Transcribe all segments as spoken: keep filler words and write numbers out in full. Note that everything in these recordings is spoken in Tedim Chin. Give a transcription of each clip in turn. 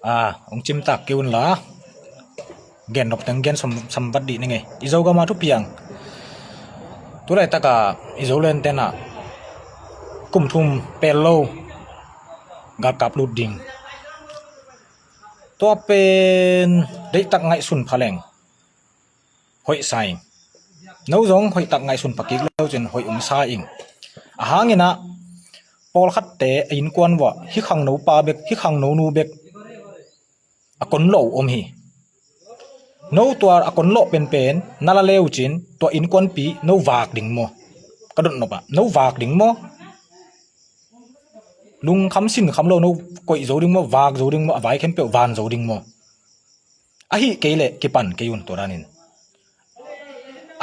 A, ong cimtak kei un la. Gen nop teng gen sam, sambat dih ni ngei. I Zogam a thupiang. Tulaitak a i Zolen ten ah kum thum pel lo galkap lut ding. Tua pen deihtak ngaihsun pha leng hoih sa ing. No zong hoihtak ngaihsun pha kik lo cin hoih ung sa ing. A hang in ah pawlkhatte a innkuan uah hih khangno pa bek, hih khangno nu bek a kon lo om hi. No tua a kon lo penpen na la le uh cin tua innkuanpi no vak ding maw? Ka dot nop ah no vak ding maw? Lungkham sinkham lo no koih zo ding maw? Vak zo ding maw? A vai khempeuh van zo ding maw? Ahi kei leh kipan kei un tua danin.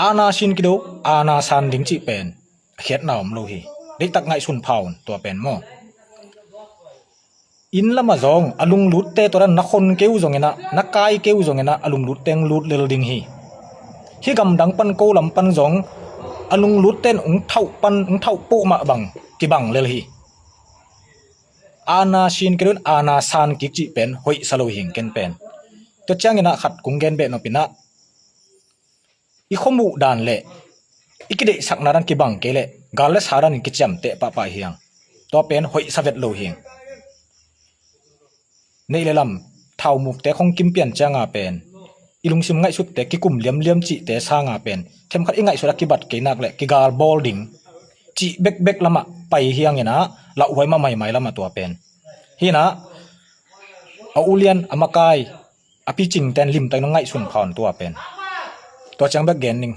Aana sin kido, aana san ding cih pen a khiatna om lo hi. Deihtak ngaihsun pha un tua pen maw? Inn lamah zong a lunglutte tua dan na khon kei uh zongin ah, na kai kei uh zongin ah a lunglutte ong lut lel ding hi. Hih gamdang pan ko lam pan zong a lunglutte in ong thauh pan, ong thauh puh mah bang kibang lel hi. Aana sin kei un, aana san kik cih pen hoih sa lo hing ken pen. Tua ciangin ah khat kong gen beh nop in ah i khuamuh dan le i kideihsakna dan kibang kei leh gal le sa danin kiciamteh pahpah hiang. Tua pen hoih sa vet lo hing. Neih le lam thaumukte khong kim pian cianga pen i lungsim ngaihsutte kikum liamliam cihte sanga pen themkhat i ngaihsut a kibat kei nak le kigal bawl ding cih bekbek lamah pai hiangin ah lauhuai mah maimai lamah tua pen. Hi in ah a ulian a makai a picingten limtakin hong ngaihsun pha un tua pen. Tua ciang bek gen ning.